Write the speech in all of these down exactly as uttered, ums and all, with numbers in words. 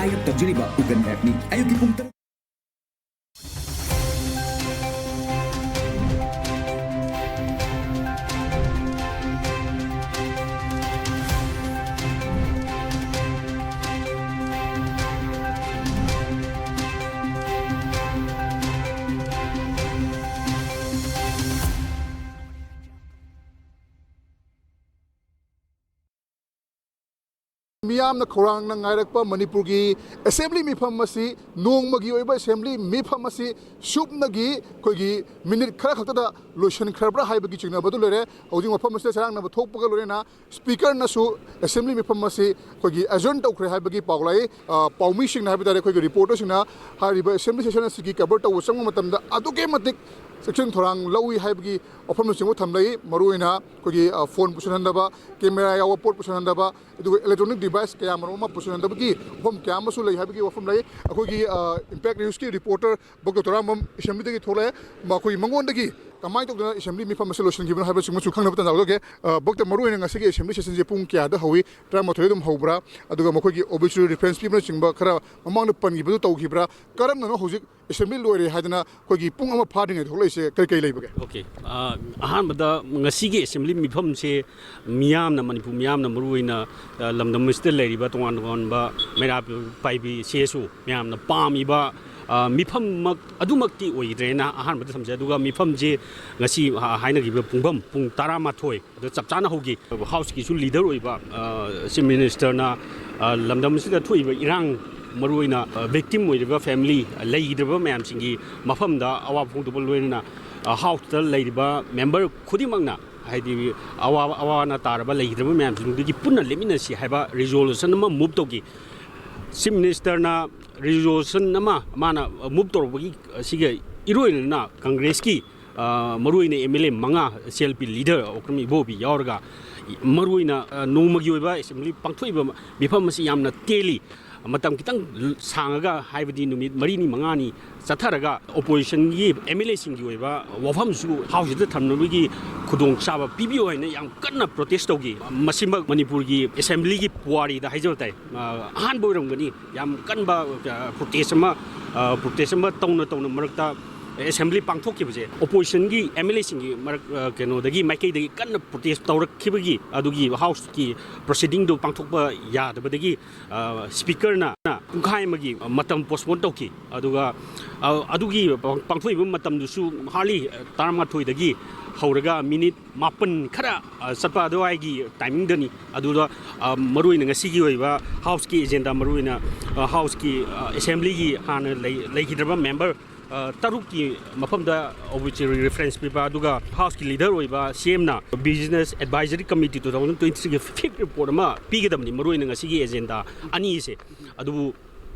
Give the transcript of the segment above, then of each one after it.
ꯑꯥꯏ F ꯇꯧꯖꯔꯤꯕ ꯎꯒꯟ ꯑꯦꯞꯅꯤ꯫ ꯑꯌꯨꯛꯀꯤ ꯄꯨꯡ ꯇꯔꯨꯛ꯫ ꯃꯤꯌꯥꯝꯅ ꯈꯧꯔꯥꯡꯅ ꯉꯥꯏꯔꯛꯄ ꯃꯅꯤꯄꯨꯔꯒꯤ ꯑꯦꯁꯦꯝꯕ꯭ꯂꯤ ꯃꯤꯐꯝ ꯑꯁꯤ, ꯅꯣꯡꯃꯒꯤ ꯑꯣꯏꯕ ꯑꯦꯁꯦꯝꯕ꯭ꯂꯤ ꯃꯤꯐꯝ ꯑꯁꯤ ꯁꯨꯞꯅꯒꯤ ꯑꯩꯈꯣꯏꯒꯤ ꯃꯤꯅꯤꯠ ꯈꯔ ꯈꯛꯇꯗ ꯂꯣꯏꯁꯤꯟꯈ꯭ꯔꯕ꯭ꯔꯥ ꯍꯥꯏꯕꯒꯤ ꯆꯤꯡꯅꯕꯗꯨ ꯂꯩꯔꯦ꯫ ꯍꯧꯖꯤꯛ ꯃꯐꯝ ꯑꯁꯤꯗ ꯆꯔꯥꯡꯅꯕ ꯊꯣꯛꯄꯒ ꯂꯣꯏꯅꯅ ꯁ꯭ꯄꯤꯀꯔꯅꯁꯨ ꯑꯦꯁꯦꯝꯕ꯭ꯂꯤ ꯃꯤꯐꯝ ꯑꯁꯤ ꯑꯩꯈꯣꯏꯒꯤ ꯑꯦꯖꯣꯔꯟ ꯇꯧꯈ꯭ꯔꯦ ꯍꯥꯏꯕꯒꯤ ꯄꯥꯎ ꯂꯥꯛꯏ꯫ ꯑ, ꯄꯥꯎꯃꯤꯁꯤꯡꯅ ꯍꯥꯏꯕ ꯇꯥꯔꯦ, ꯑꯩꯈꯣꯏꯒꯤ ꯔꯤꯄꯣꯔꯇꯔꯁꯤꯡꯅ ꯍꯥꯏꯔꯤꯕ ꯑꯦꯁꯦꯝꯕ꯭ꯂꯤ ꯁꯦꯁꯟ ꯑꯁꯤꯒꯤ ꯀꯚꯔ ꯇꯧꯕ ꯆꯪꯕ ꯃꯇꯝꯗ ꯑꯗꯨꯛꯀꯤ ꯃꯇꯤꯛ ꯆꯦꯛꯁꯤꯟ ꯊꯧꯔꯥꯡ ꯂꯧꯏ ꯍꯥꯏꯕꯒꯤ ꯋꯥꯐꯝꯅꯆꯤꯡꯕ ꯊꯝꯂꯛꯏ꯫ ꯃꯔꯨꯑꯣꯏꯅ ꯑꯩꯈꯣꯏꯒꯤ, ꯑ, ꯐꯣꯟ ꯄꯨꯁꯤꯟꯍꯟꯗꯕ, ꯀꯦꯃꯦꯔꯥ ꯌꯥꯎꯕ ꯄꯣꯠ ꯄꯨꯁꯤꯟꯍꯟꯗꯕ, ꯑꯗꯨꯒ ꯏꯂꯦꯛꯇ꯭ꯔꯣꯅꯤꯛ ꯗꯤꯚꯥꯏꯁ ꯀꯌꯥ ꯃꯔꯨꯝ ꯑꯃ ꯄꯨꯁꯤꯟꯍꯟꯗꯕꯒꯤ ꯋꯥꯐꯝ ꯀꯌꯥ ꯑꯃꯁꯨ ꯂꯩ ꯍꯥꯏꯕꯒꯤ ꯋꯥꯐꯝ ꯂꯩ꯫ ꯑꯩꯈꯣꯏꯒꯤ, ꯑ, ꯏꯝꯄꯦꯛ ꯅ꯭ꯌꯨꯁꯀꯤ ꯔꯤꯄꯣꯔꯇꯔ ꯚꯣꯛꯇ ꯇꯣꯔꯥꯝꯕꯝ ꯑꯦꯁꯦꯝꯕ꯭ꯂꯤꯗꯒꯤ ꯊꯣꯛꯂꯛꯑꯦ꯫ ꯃꯈꯣꯏ ꯃꯉꯣꯟꯗꯒꯤ ꯀꯃꯥꯏꯅ ꯇꯧꯗꯅ ꯑꯦꯁꯦꯝꯕ꯭ꯂꯤ ꯃꯤꯐꯝ ꯑꯁꯤ ꯂꯣꯏꯁꯤꯟꯈꯤꯕꯅꯣ ꯍꯥꯏꯕꯁꯤꯃꯁꯨ ꯈꯪꯅꯕ ꯇꯥꯟꯖꯥ ꯂꯧꯖꯒꯦ꯫ ꯑ, ꯚꯣꯛꯇ, ꯃꯔꯨꯑꯣꯏꯅ ꯉꯁꯤꯒꯤ ꯑꯦꯁꯦꯝꯕ꯭ꯂꯤ ꯁꯦꯁꯟꯁꯦ ꯄꯨꯡ ꯀꯌꯥꯗ ꯍꯧꯏ? ꯇꯔꯥꯃꯥꯊꯣꯏ ꯑꯗꯨꯝ ꯍꯧꯕ꯭ꯔꯥ? ꯑꯗꯨꯒ ꯃꯈꯣꯏꯒꯤ ꯑꯣꯕꯤꯆꯨꯋꯦꯜ ꯔꯤꯐꯔꯦꯟꯁ ꯄꯤꯕꯅꯆꯤꯡꯕ ꯈꯔ ꯃꯃꯥꯡꯗ ꯄꯟꯈꯤꯕꯗꯨ ꯇꯧꯈꯤꯕ꯭ꯔꯥ? ꯀꯔꯝꯅꯅꯣ ꯍꯧꯖꯤꯛ ꯑꯦꯁꯦꯝꯕ꯭ꯂꯤ ꯂꯣꯏꯔꯦ ꯍꯥꯏꯗꯅ ꯑꯩꯈꯣꯏꯒꯤ ꯄꯨꯡ ꯑꯃ ꯐꯥꯗ꯭ꯔꯤꯉꯩꯗ ꯊꯣꯛꯂꯛꯏꯁꯦ ꯀꯔꯤ ꯀꯔꯤ ꯂꯩꯕꯒꯦ? ꯑꯣꯀꯦ꯫ ꯑ, ꯑꯍꯥꯟꯕꯗ ꯉꯁꯤꯒꯤ ꯑꯦꯁꯦꯝꯕ꯭ꯂꯤ ꯃꯤꯐꯝꯁꯦ ꯃꯤꯌꯥꯝꯅ, ꯃꯅꯤꯄꯨꯔ ꯃꯤꯌꯥꯝꯅ ꯃꯔꯨꯑꯣꯏꯅ, ꯑ, ꯂꯝꯗꯝ ꯑꯁꯤꯗ ꯂꯩꯔꯤꯕ ꯇꯣꯉꯥꯟ ꯇꯣꯉꯥꯟꯕ ꯃꯩꯔꯥ ꯄꯥꯏꯕꯤ ꯁꯤ ꯑꯦꯁ ꯑꯣ ꯃꯌꯥꯝꯅ ꯄꯥꯝꯃꯤꯕ, ꯑ, ꯃꯤꯐꯝꯃꯛ ꯑꯗꯨꯃꯛꯇꯤ ꯑꯣꯏꯗ꯭ꯔꯦꯅ ꯑꯍꯥꯟꯕꯗ ꯊꯝꯖꯩ꯫ ꯑꯗꯨꯒ ꯃꯤꯐꯝꯁꯦ ꯉꯁꯤ, ꯑ, ꯍꯥꯏꯅꯈꯤꯕ ꯄꯨꯡꯐꯝ ꯄꯨꯡ ꯇꯔꯥꯃꯥꯊꯣꯏ ꯑꯗꯨ ꯆꯞ ꯆꯥꯅ ꯍꯧꯈꯤ꯫ ꯍꯥꯎꯁꯀꯤꯁꯨ ꯂꯤꯗꯔ ꯑꯣꯏꯕ, ꯑ, ꯆꯤꯐ ꯃꯤꯅꯤꯁꯇꯔꯅ, ꯑ, ꯂꯝꯗꯝ ꯑꯁꯤꯗ ꯊꯣꯛꯏꯕ ꯏꯔꯥꯡ, ꯃꯔꯨꯑꯣꯏꯅ, ꯑ, ꯚꯤꯛꯇꯤꯝ ꯑꯣꯏꯔꯤꯕ ꯐꯦꯃꯤꯂꯤ, ꯂꯩꯈꯤꯗ꯭ꯔꯕ ꯃꯌꯥꯝꯁꯤꯡꯒꯤ ꯃꯐꯝꯗ ꯑꯋꯥꯕ ꯐꯣꯡꯗꯣꯛꯄ ꯂꯣꯏꯅꯅ, ꯑ, ꯍꯥꯎꯁꯇ ꯂꯩꯔꯤꯕ ꯃꯦꯝꯕꯔ ꯈꯨꯗꯤꯡꯃꯛꯅ, ꯍꯥꯏꯗꯤ, ꯑꯋꯥꯕ, ꯑꯋꯥ ꯑꯅꯥ ꯇꯥꯔꯕ ꯂꯩꯈꯤꯗ꯭ꯔꯕ ꯃꯌꯥꯝꯁꯤꯡꯗꯨꯒꯤ ꯄꯨꯟꯅ ꯂꯦꯞꯃꯤꯟꯅꯁꯤ ꯍꯥꯏꯕ ꯔꯤꯖꯣꯂꯨꯁꯟ ꯑꯃ ꯃꯨꯚ ꯇꯧꯈꯤ꯫ ꯆꯤꯐ ꯃꯤꯅꯤꯁꯇꯔꯅ ꯔꯤꯖꯣꯂꯨꯁꯟ ꯑꯃ ꯃꯥꯅ ꯃꯨꯚ ꯇꯧꯔꯛꯄꯒꯤ, ꯑꯁꯤꯒ ꯏꯔꯣꯏꯅꯅ ꯀꯪꯒ꯭ꯔꯦꯁꯀꯤ, ꯑ, ꯃꯔꯨꯑꯣꯏꯅ ꯑꯦꯝ ꯑꯦꯜ ꯑꯦ ꯃꯉꯥ, C L P leader Okram Ibobi ꯌꯥꯎꯔꯒ, ꯃꯔꯨꯑꯣꯏꯅ, ꯑ, ꯅꯣꯡꯃꯒꯤ ꯑꯣꯏꯕ ꯑꯦꯁꯦꯝꯕ꯭ꯂꯤ ꯄꯥꯡꯊꯣꯛꯏꯕ ꯃꯤꯐꯝ ꯑꯁꯤ ꯌꯥꯝꯅ ꯇꯦꯜꯂꯤ꯫ ꯃꯇꯝ ꯈꯤꯇꯪ ꯁꯥꯡꯉꯒ, ꯍꯥꯏꯕꯗꯤ ꯅꯨꯃꯤꯠ ꯃꯔꯤꯅꯤ ꯃꯉꯥꯅꯤ ꯆꯠꯊꯔꯒ oppositionꯒꯤ MLAꯁꯤꯡꯒꯤ ꯑꯣꯏꯕ ꯋꯥꯐꯝꯁꯨ Houseꯁꯤꯗ ꯊꯝꯅꯕꯒꯤ ꯈꯨꯗꯣꯡꯆꯥꯕ ꯄꯤꯕꯤꯌꯨ ꯍꯥꯏꯅ ꯌꯥꯝ ꯀꯟꯅ protest ꯇꯧꯈꯤ꯫ ꯃꯁꯤꯃꯛ ꯃꯅꯤꯄꯨꯔꯒꯤ assemblyꯒꯤ ꯄꯨꯋꯥꯔꯤꯗ ꯍꯥꯏꯖꯕ ꯇꯥꯏ, ꯑ, ꯑꯍꯥꯟꯕ ꯑꯣꯏꯔꯝꯒꯅꯤ꯫ ꯌꯥꯝ ꯀꯟꯕ, ꯑ, protest ꯑꯃ, ꯑ, protest ꯑꯃ ꯇꯧꯅ ꯇꯧꯅ ꯃꯔꯛꯇ assembly ꯄꯥꯡꯊꯣꯛꯈꯤꯕꯁꯦ, oppositionꯒꯤ MLAꯁꯤꯡꯒꯤ ꯃꯔꯛ, ꯑ, ꯀꯩꯅꯣꯗꯒꯤ, ꯃꯥꯏꯀꯩꯗꯒꯤ ꯀꯟꯅ protest ꯇꯧꯔꯛꯈꯤꯕꯒꯤ, ꯑꯗꯨꯒꯤ Houseꯀꯤ proceedingꯗꯨ ꯄꯥꯡꯊꯣꯛꯄ ꯌꯥꯗꯕꯗꯒꯤ, ꯑ, speakerꯅ ꯄꯨꯡꯈꯥꯏ ꯑꯃꯒꯤ ꯃꯇꯝ postpone ꯇꯧꯈꯤ꯫ ꯑꯗꯨꯒ, ꯑ, ꯑꯗꯨꯒꯤ ꯄꯥꯡꯊꯣꯛꯏꯕ ꯃꯇꯝꯗꯨꯁꯨ hardly ꯇꯔꯥꯃꯥꯊꯣꯏꯗꯒꯤ ꯍꯧꯔꯒ minute ꯃꯥꯄꯟ ꯈꯔ, ꯑ, ꯆꯠꯄ ꯑꯗꯨꯋꯥꯏꯒꯤ timingꯗꯅꯤ꯫ ꯑꯗꯨꯗ, ꯑ, ꯃꯔꯨꯑꯣꯏꯅ ꯉꯁꯤꯒꯤ ꯑꯣꯏꯕ Houseꯀꯤ agenda, ꯃꯔꯨꯑꯣꯏꯅ, ꯑ, Houseꯀꯤ, ꯑ, assemblyꯒꯤ ꯍꯥꯟꯅ ꯂꯩ-, ꯂꯩꯈꯤꯗ꯭ꯔꯕ member, ꯑ, ꯇꯔꯨꯛꯀꯤ ꯃꯐꯝꯗ obituary reference ꯄꯤꯕ, ꯑꯗꯨꯒ Houseꯀꯤ leader ꯑꯣꯏꯕ CMꯅ Business Advisory Committee two thousand twenty-threeꯒꯤ fifth report ꯑꯃ ꯄꯤꯒꯗꯕꯅꯤ, ꯃꯔꯨꯑꯣꯏꯅ ꯉꯁꯤꯒꯤ agenda ꯑꯅꯤꯁꯦ꯫ ꯑꯗꯨꯕꯨ,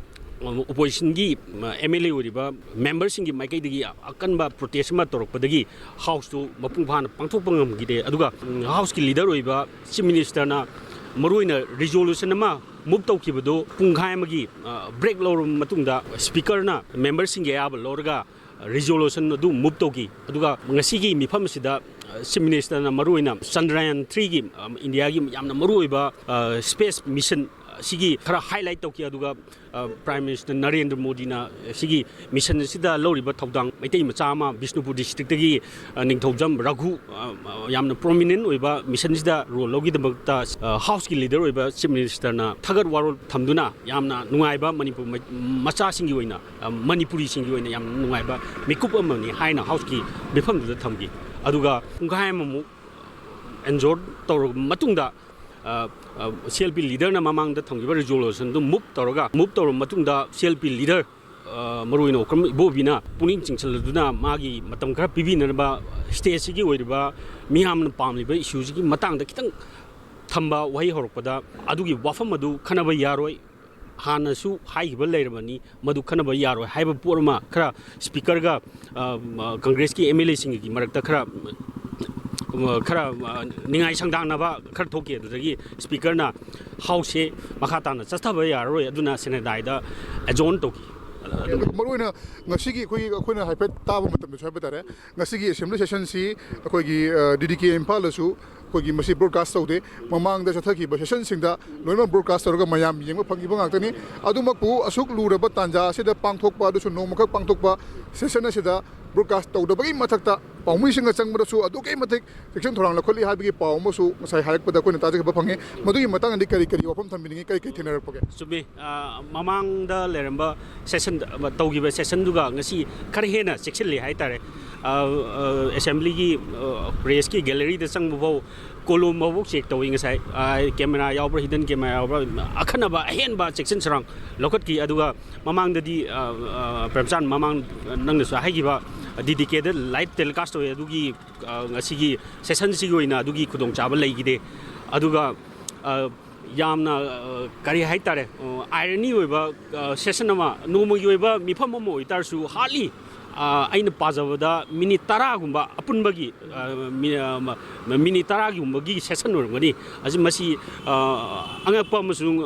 ꯑ, oppositionꯒꯤ, ꯑ, MLA ꯑꯣꯏꯔꯤꯕ memberꯁꯤꯡꯒꯤ ꯃꯥꯏꯀꯩꯗꯒꯤ ꯑꯀꯟꯕ protest ꯑꯃ ꯇꯧꯔꯛꯄꯗꯒꯤ Houseꯇꯨ ꯃꯄꯨꯡ ꯐꯥꯅ ꯄꯥꯡꯊꯣꯛꯄ ꯉꯝꯈꯤꯗꯦ꯫ ꯑꯗꯨꯒ, ꯎꯝ, Houseꯀꯤ leader ꯑꯣꯏꯕ Chief Ministerꯅ ꯃꯔꯨꯑꯣꯏꯅ resolution ꯑꯃ move ꯇꯧꯈꯤꯕꯗꯨ ꯄꯨꯡꯈꯥꯏ ꯑꯃꯒꯤ, ꯑ, break ꯂꯧꯔꯕ ꯃꯇꯨꯡꯗ speakerꯅ memberꯁꯤꯡꯒꯤ ꯑꯌꯥꯕ ꯂꯧꯔꯒ resolution ꯑꯗꯨ move ꯇꯧꯈꯤ꯫ ꯑꯗꯨꯒ ꯉꯁꯤꯒꯤ ꯃꯤꯐꯝ ꯑꯁꯤꯗ, ꯑ, Chief Ministerꯅ ꯃꯔꯨꯑꯣꯏꯅ Chandrayaan threeꯒꯤ, ꯑ, Indiaꯒꯤ ꯌꯥꯝꯅ ꯃꯔꯨꯑꯣꯏꯕ, ꯑ, space mission ꯑꯁꯤꯒꯤ ꯈꯔ highlight ꯇꯧꯈꯤ꯫ ꯑꯗꯨꯒ, ꯑ, Prime Minister ꯅꯔꯦꯟꯗ꯭ꯔ ꯃꯣꯗꯤꯅ ꯁꯤꯒꯤ mission ꯑꯁꯤꯗ ꯂꯧꯔꯤꯕ ꯊꯧꯗꯥꯡ, ꯃꯩꯇꯩ ꯃꯆꯥ ꯑꯃ ꯕꯤꯁꯅꯨꯄꯨꯔ districtꯇꯒꯤ, ꯑ, ꯅꯤꯡꯊꯧꯖꯝ ꯔꯘꯨ, ꯑ, ꯌꯥꯝꯅ prominent ꯑꯣꯏꯕ missionꯁꯤꯗ role ꯂꯧꯈꯤꯗꯃꯛꯇ, ꯑ, Houseꯀꯤ leader ꯑꯣꯏꯕ Chief Ministerꯅ ꯊꯥꯒꯠ ꯋꯥꯔꯣꯜ ꯊꯝꯗꯨꯅ ꯌꯥꯝꯅ ꯅꯨꯡꯉꯥꯏꯕ ꯃꯅꯤꯄꯨꯔ ꯃ-, ꯃꯆꯥꯁꯤꯡꯒꯤ ꯑꯣꯏꯅ, ꯑ, ꯃꯅꯤꯄꯨꯔꯤꯁꯤꯡꯒꯤ ꯑꯣꯏꯅ ꯌꯥꯝꯅ ꯅꯨꯡꯉꯥꯏꯕ ꯃꯤꯀꯨꯞ ꯑꯃꯅꯤ ꯍꯥꯏꯅ Houseꯀꯤ ꯃꯤꯐꯝꯗꯨꯗ ꯊꯝꯈꯤ꯫ ꯑꯗꯨꯒ ꯄꯨꯡꯈꯥꯏ ꯑꯃꯃꯨꯛ adjourn ꯇꯧꯔꯕ ꯃꯇꯨꯡꯗ, ꯑ, ꯑ, CLP leaderꯅ ꯃꯃꯥꯡꯗ ꯊꯝꯈꯤꯕ resolutionꯗꯨ move ꯇꯧꯔꯒ, move ꯇꯧꯔꯕ ꯃꯇꯨꯡꯗ CLP leader, ꯑ, ꯃꯔꯨꯑꯣꯏꯅ ꯑꯣꯀ꯭ꯔꯝ ꯏꯕꯣꯕꯤꯅ ꯄꯨꯛꯅꯤꯡ ꯆꯤꯡꯁꯤꯜꯂꯗꯨꯅ ꯃꯥꯒꯤ ꯃꯇꯝ ꯈꯔ ꯄꯤꯕꯤꯅꯅꯕ stateꯁꯤꯒꯤ ꯑꯣꯏꯔꯤꯕ ꯃꯤꯌꯥꯝꯅ ꯄꯥꯝꯂꯤꯕ issueꯁꯤꯒꯤ ꯃꯇꯥꯡꯗ ꯈꯤꯇꯪ ꯊꯝꯕ ꯋꯥꯍꯩ ꯍꯧꯔꯛꯄꯗ, ꯑꯗꯨꯒꯤ ꯋꯥꯐꯝ ꯑꯗꯨ ꯈꯟꯅꯕ ꯌꯥꯔꯣꯏ, ꯍꯥꯟꯅꯁꯨ ꯍꯥꯏꯈꯤꯕ ꯂꯩꯔꯕꯅꯤ, ꯃꯗꯨ ꯈꯟꯅꯕ ꯌꯥꯔꯣꯏ ꯍꯥꯏꯕ ꯄꯣꯠ ꯑꯃ ꯈꯔ speakerꯒ, ꯑ, ꯃ-, Congressꯀꯤ MLAꯁꯤꯡꯒꯤ ꯃꯔꯛꯇ ꯈꯔ ꯈꯔ ꯅꯤꯡꯉꯥꯏ ꯁꯪꯗꯥꯡꯅꯕ ꯈꯔ ꯊꯣꯛꯈꯤ꯫ ꯑꯗꯨꯗꯒꯤ ꯁ꯭ꯄꯤꯀꯔꯅ ꯍꯥꯎꯁꯁꯦ ꯃꯈꯥ ꯇꯥꯅ ꯆꯠꯊꯕ ꯌꯥꯔꯔꯣꯏ, ꯑꯗꯨꯅ ꯁꯦꯅꯦꯗꯥꯏꯗ ꯑꯦꯖꯣꯔꯟ ꯇꯧꯈꯤ꯫ ꯃꯔꯨꯑꯣꯏꯅ ꯉꯁꯤꯒꯤ ꯑꯩꯈꯣꯏꯒꯤ, ꯑꯩꯈꯣꯏꯅ ꯍꯥꯏꯐꯦꯠ ꯇꯥꯕ ꯃꯇꯝꯗꯁꯨ ꯍꯥꯏꯕ ꯇꯥꯔꯦ, ꯉꯁꯤꯒꯤ ꯑꯦꯁꯦꯝꯕ꯭ꯂꯤ ꯁꯦꯁꯟꯁꯤ ꯑꯩꯈꯣꯏꯒꯤ ꯗꯤ ꯗꯤ ꯀꯦ ꯏꯝꯐꯥꯜꯗꯁꯨ ꯑꯩꯈꯣꯏꯒꯤ ꯃꯁꯤ ꯕ꯭ꯔꯣꯗꯀꯥꯁ ꯇꯧꯗꯦ꯫ ꯃꯃꯥꯡꯗ ꯆꯠꯊꯈꯤꯕ ꯁꯦꯁꯟꯁꯤꯡꯗ ꯂꯣꯏꯅꯃꯛ ꯕ꯭ꯔꯣꯗꯀꯥꯁ ꯇꯧꯔꯒ ꯃꯌꯥꯝ ꯌꯦꯡꯕ ꯐꯪꯈꯤꯕ ꯉꯥꯛꯇꯅꯤ꯫ ꯑꯗꯨꯃꯛꯄꯨ ꯑꯁꯨꯛ ꯂꯨꯔꯕ ꯇꯥꯟꯖꯥ ꯑꯁꯤꯗ ꯄꯥꯡꯊꯣꯛꯄ, ꯑꯗꯨꯁꯨ ꯅꯣꯡꯃꯈꯛ ꯄꯥꯡꯊꯣꯛꯄ ꯁꯦꯁꯟ ꯑꯁꯤꯗ ꯕ꯭ꯔꯣꯗꯀꯥꯁ ꯇꯧꯗꯕꯒꯤ ꯃꯊꯛꯇ ꯄꯥꯎꯃꯤꯁꯤꯡꯅ ꯆꯪꯕꯗꯁꯨ ꯑꯗꯨꯛꯀꯤ ꯃꯇꯤꯛ ꯆꯦꯛꯁꯤꯟ ꯊꯧꯔꯥꯡ ꯂꯧꯈꯠꯂꯤ ꯍꯥꯏꯕꯒꯤ ꯄꯥꯎ ꯑꯃꯁꯨ ꯉꯁꯥꯏ ꯍꯥꯏꯔꯛꯄꯗ ꯑꯩꯈꯣꯏꯅ ꯇꯥꯖꯈꯤꯕ ꯐꯪꯉꯤ꯫ ꯃꯗꯨꯒꯤ ꯃꯇꯥꯡꯗꯗꯤ ꯀꯔꯤ ꯀꯔꯤ ꯋꯥꯐꯝ ꯊꯝꯕꯤꯅꯤꯡꯉꯤ, ꯀꯔꯤ ꯀꯔꯤ ꯊꯦꯡꯅꯔꯛꯄꯒꯦ? ꯆꯨꯝꯃꯤ꯫ ꯃꯃꯥꯡꯗ ꯂꯩꯔꯝꯕ ꯁꯦꯁꯟ, ꯇꯧꯈꯤꯕ ꯁꯦꯁꯟꯗꯨꯒ ꯉꯁꯤ ꯈꯔ ꯍꯦꯟꯅ ꯆꯦꯛꯁꯤꯜꯂꯤ ꯍꯥꯏꯇꯥꯔꯦ꯫ ꯑꯦꯁꯦꯝꯕ꯭ꯂꯤꯒꯤ ꯄ꯭ꯔꯦꯁꯀꯤ ꯒꯦꯂꯔꯤꯗ ꯆꯪꯕ ꯐꯥꯎ ꯀꯣꯂꯣꯝ ꯐꯥꯎꯕ ꯆꯦꯛ ꯇꯧꯏ ꯉꯁꯥꯏ꯫ ꯀꯦꯃꯦꯔꯥ ꯌꯥꯎꯕ꯭ꯔꯥ, ꯍꯤꯗꯟ ꯀꯦꯃꯦꯔꯥ ꯌꯥꯎꯕ꯭ꯔꯥ, ꯑꯈꯟꯅꯕ ꯑꯍꯦꯟꯕ ꯆꯦꯛꯁꯤꯟ ꯊꯧꯔꯥꯡ ꯂꯧꯈꯠꯈꯤ꯫ ꯑꯗꯨꯒ ꯃꯃꯥꯡꯗꯗꯤ, ꯄ꯭ꯔꯦꯝꯆꯥꯟ, ꯃꯃꯥꯡ ꯅꯪꯅꯁꯨ ꯍꯥꯏꯈꯤꯕ, ꯗꯤ ꯗꯤ ꯀꯦꯗ ꯂꯥꯏꯚ ꯇꯦꯂꯤꯀꯥꯁ ꯇꯧꯋꯤ꯫ ꯑꯗꯨꯒꯤ ꯉꯁꯤꯒꯤ ꯁꯦꯁꯟꯁꯤꯒꯤ ꯑꯣꯏꯅ ꯑꯗꯨꯒꯤ ꯈꯨꯗꯣꯡꯆꯥꯕ ꯂꯩꯈꯤꯗꯦ꯫ ꯑꯗꯨꯒ ꯌꯥꯝꯅ, ꯀꯔꯤ ꯍꯥꯏꯇꯥꯔꯦ, ꯑꯥꯏꯔꯅꯤ ꯑꯣꯏꯕ ꯁꯦꯁꯟ ꯑꯃ, ꯅꯣꯡꯃꯒꯤ ꯑꯣꯏꯕ ꯃꯤꯐꯝ ꯑꯃ ꯑꯣꯏꯇꯥꯔꯁꯨ, ꯍꯥꯔꯗꯂꯤ ꯑꯩꯅ ꯄꯥꯖꯕꯗ ꯃꯤꯅꯤꯠ ꯇꯔꯥꯒꯨꯝꯕ ꯑꯄꯨꯟꯕꯒꯤ, ꯃꯤꯅꯤꯠ ꯇꯔꯥꯒꯨꯝꯕꯒꯤ ꯁꯦꯁꯟ ꯑꯣꯏꯔꯝꯒꯅꯤ꯫ ꯑꯁꯤ, ꯃꯁꯤ ꯑꯉꯛꯄ ꯑꯃꯁꯨꯡ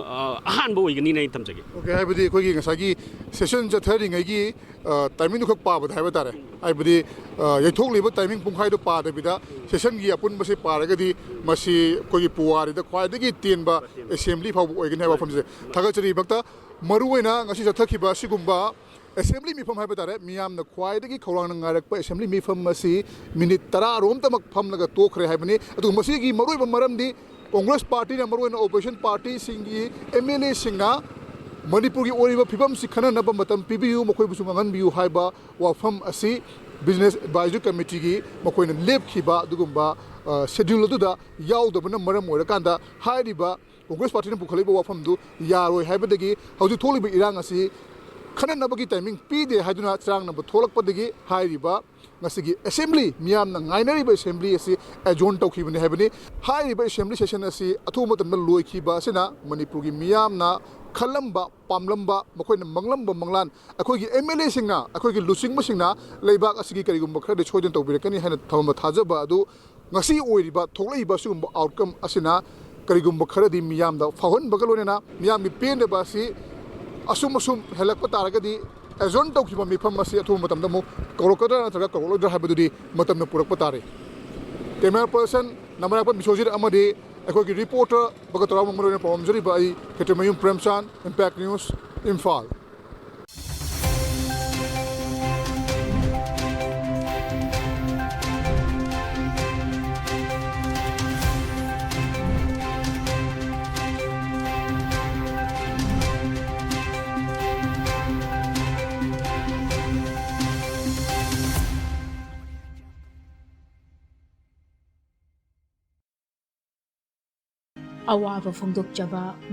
ꯑꯍꯥꯟꯕ ꯑꯣꯏꯒꯅꯤꯅ ꯑꯩ ꯊꯝꯖꯒꯦ꯫ ꯑꯣꯀꯦ, ꯍꯥꯏꯕꯗꯤ ꯑꯩꯈꯣꯏꯒꯤ ꯉꯁꯥꯏꯒꯤ ꯁꯦꯁꯟ ꯆꯠꯊꯔꯤꯉꯩꯒꯤ ꯇꯥꯏꯃꯤꯡꯗꯨ ꯈꯛ ꯄꯥꯕꯗ ꯍꯥꯏꯕ ꯇꯥꯔꯦ, ꯍꯥꯏꯕꯗꯤ ꯌꯩꯊꯣꯛꯂꯤꯕ ꯇꯥꯏꯃꯤꯡ ꯄꯨꯡꯈꯥꯏꯗꯣ ꯄꯥꯗꯕꯤꯗ ꯁꯦꯁꯟꯒꯤ ꯑꯄꯨꯟꯕꯁꯤ ꯄꯥꯔꯒꯗꯤ ꯃꯁꯤ ꯑꯩꯈꯣꯏꯒꯤ ꯄꯨꯋꯥꯔꯤꯗ ꯈ꯭ꯋꯥꯏꯗꯒꯤ ꯇꯦꯟꯕ ꯑꯦꯁꯦꯝꯕ꯭ꯂꯤ ꯐꯥꯎꯕ ꯑꯣꯏꯒꯅꯤ ꯍꯥꯏꯕ ꯋꯥꯐꯝꯁꯦ ꯊꯥꯒꯠꯆꯔꯤ꯫ ꯃꯛꯇ ꯃꯔꯨꯑꯣꯏꯅ ꯉꯁꯤ ꯆꯠꯊꯈꯤꯕ ꯑꯁꯤꯒꯨꯝꯕ ꯑꯦꯁꯦꯝꯕ꯭ꯂꯤ ꯃꯤꯐꯝ ꯍꯥꯏꯕ ꯇꯥꯔꯦ, ꯃꯤꯌꯥꯝꯅ ꯈ꯭ꯋꯥꯏꯗꯒꯤ ꯈꯧꯔꯥꯡꯅ ꯉꯥꯏꯔꯛꯄ ꯑꯦꯁꯦꯝꯕ꯭ꯂꯤ ꯃꯤꯐꯝ ꯑꯁꯤ ꯃꯤꯅꯤꯠ ꯇꯔꯥꯔꯣꯝꯇꯃꯛ ꯐꯝꯂꯒ ꯇꯣꯛꯈ꯭ꯔꯦ ꯍꯥꯏꯕꯅꯤ꯫ ꯑꯗꯨꯒ ꯃꯁꯤꯒꯤ ꯃꯔꯨꯑꯣꯏꯕ ꯃꯔꯝꯗꯤ ꯀꯣꯡꯒ꯭ꯔꯦꯁ ꯄꯥꯔꯇꯤꯅ, ꯃꯔꯨꯑꯣꯏꯅ ꯑꯣꯄꯣꯖꯤꯁꯟ ꯄꯥꯔꯇꯤꯁꯤꯡꯒꯤ ꯑꯦꯝ ꯑꯦꯜ ꯑꯦꯁꯤꯡꯅ ꯃꯅꯤꯄꯨꯔꯒꯤ ꯑꯣꯏꯔꯤꯕ ꯐꯤꯕꯝꯁꯤ ꯈꯟꯅꯅꯕ ꯃꯇꯝ ꯄꯤꯕꯤꯌꯨ, ꯃꯈꯣꯏꯕꯨꯁꯨ ꯉꯥꯡꯍꯟꯕꯤꯌꯨ ꯍꯥꯏꯕ ꯋꯥꯐꯝ ꯑꯁꯤ ꯕꯤꯖꯤꯅꯦꯁ ꯑꯦꯗꯚꯥꯏꯖꯔꯤ ꯀꯃꯤꯇꯤꯒꯤ ꯃꯈꯣꯏꯅ ꯂꯦꯞꯈꯤꯕ ꯑꯗꯨꯒꯨꯝꯕ ꯁꯦꯗ꯭ꯌꯨꯜ ꯑꯗꯨꯗ ꯌꯥꯎꯗꯕꯅ ꯃꯔꯝ ꯑꯣꯏꯔꯀꯥꯟꯗ ꯍꯥꯏꯔꯤꯕ ꯀꯣꯡꯒ꯭ꯔꯦꯁ ꯄꯥꯔꯇꯤꯅ ꯄꯨꯈꯠꯂꯛꯏꯕ ꯋꯥꯐꯝꯗꯨ ꯌꯥꯔꯣꯏ ꯍꯥꯏꯕꯗꯒꯤ ꯍꯧꯖꯤꯛ ꯊꯣꯛꯂꯤꯕ ꯏꯔꯥꯡ ꯑꯁꯤ ꯈꯟꯅꯅꯕꯒꯤ ꯇꯥꯏꯃꯤꯡ ꯄꯤꯗꯦ ꯍꯥꯏꯗꯨꯅ ꯆꯔꯥꯡꯅꯕ ꯊꯣꯛꯂꯛꯄꯗꯒꯤ ꯍꯥꯏꯔꯤꯕ ꯉꯁꯤꯒꯤ ꯑꯦꯁꯦꯝꯕ꯭ꯂꯤ, ꯃꯤꯌꯥꯝꯅ ꯉꯥꯏꯅꯔꯤꯕ ꯑꯦꯁꯦꯝꯕ꯭ꯂꯤ ꯑꯁꯤ ꯑꯦꯖꯣꯔꯟ ꯇꯧꯈꯤꯕꯅꯤ ꯍꯥꯏꯕꯅꯤ꯫ ꯍꯥꯏꯔꯤꯕ ꯑꯦꯁꯦꯝꯕ꯭ꯂꯤ ꯁꯦꯁꯟ ꯑꯁꯤ ꯑꯊꯨꯕ ꯃꯇꯝꯗ ꯂꯣꯏꯈꯤꯕ ꯑꯁꯤꯅ ꯃꯅꯤꯄꯨꯔꯒꯤ ꯃꯤꯌꯥꯝꯅ ꯈꯜꯂꯝꯕ, ꯄꯥꯝꯂꯝꯕ, ꯃꯈꯣꯏꯅ ꯃꯪꯂꯝꯕ ꯃꯪꯂꯥꯟ, ꯑꯩꯈꯣꯏꯒꯤ ꯑꯦꯝ ꯑꯦꯜ ꯑꯦꯁꯤꯡꯅ, ꯑꯩꯈꯣꯏꯒꯤ ꯂꯨꯆꯤꯡꯕꯁꯤꯡꯅ ꯂꯩꯕꯥꯛ ꯑꯁꯤꯒꯤ ꯀꯔꯤꯒꯨꯝꯕ ꯈꯔꯗꯤ ꯁꯣꯏꯗꯅ ꯇꯧꯕꯤꯔꯛꯀꯅꯤ ꯍꯥꯏꯅ ꯊꯝꯃꯝꯕ ꯊꯥꯖꯕ ꯑꯗꯨ ꯉꯁꯤ ꯑꯣꯏꯔꯤꯕ, ꯊꯣꯛꯂꯛꯏꯕ ꯑꯁꯤꯒꯨꯝꯕ outcome ꯑꯁꯤꯅ ꯀꯔꯤꯒꯨꯝꯕ ꯈꯔꯗꯤ ꯃꯤꯌꯥꯝꯗ ꯐꯥꯎꯍꯟꯕꯒ ꯂꯣꯏꯅꯅ ꯃꯤꯌꯥꯝꯒꯤ ꯄꯦꯟꯗꯕ ꯑꯁꯤ ꯑꯁꯨꯝ ꯑꯁꯨꯝ ꯍꯦꯜꯂꯛꯄ ꯇꯥꯔꯒꯗꯤ, adjourn ꯇꯧꯈꯤꯕ ꯃꯤꯐꯝ ꯑꯁꯤ ꯑꯊꯨꯕ ꯃꯇꯝꯗ ꯑꯃꯨꯛ ꯀꯧꯔꯛꯀꯗ꯭ꯔꯥ ꯅꯠꯇ꯭ꯔꯒ ꯀꯧꯔꯛꯂꯣꯏꯗ꯭ꯔꯥ ꯍꯥꯏꯕꯗꯨꯗꯤ ꯃꯇꯝꯅ ꯄꯨꯔꯛꯄ ꯇꯥꯔꯦ꯫ Camera person ꯅꯃꯔꯥꯛꯄ ꯕꯤꯁ꯭ꯋꯖꯤꯠ ꯑꯃꯗꯤ ꯑꯩꯈꯣꯏꯒꯤ reporter ꯕꯒꯇꯔꯥꯎ ꯃꯪꯒꯜ ꯑꯣꯏꯅ ꯄꯥꯎꯗꯝꯖꯔꯤꯕ ꯑꯩ ꯈꯦꯇ꯭ꯔꯤꯃꯌꯨꯝ ꯄ꯭ꯔꯦꯝꯆꯥꯟ, Impact News, ꯏꯝꯐꯥꯜ꯫ ꯑꯋꯥꯕ ꯐꯣꯡꯗꯣꯛꯆꯕ꯫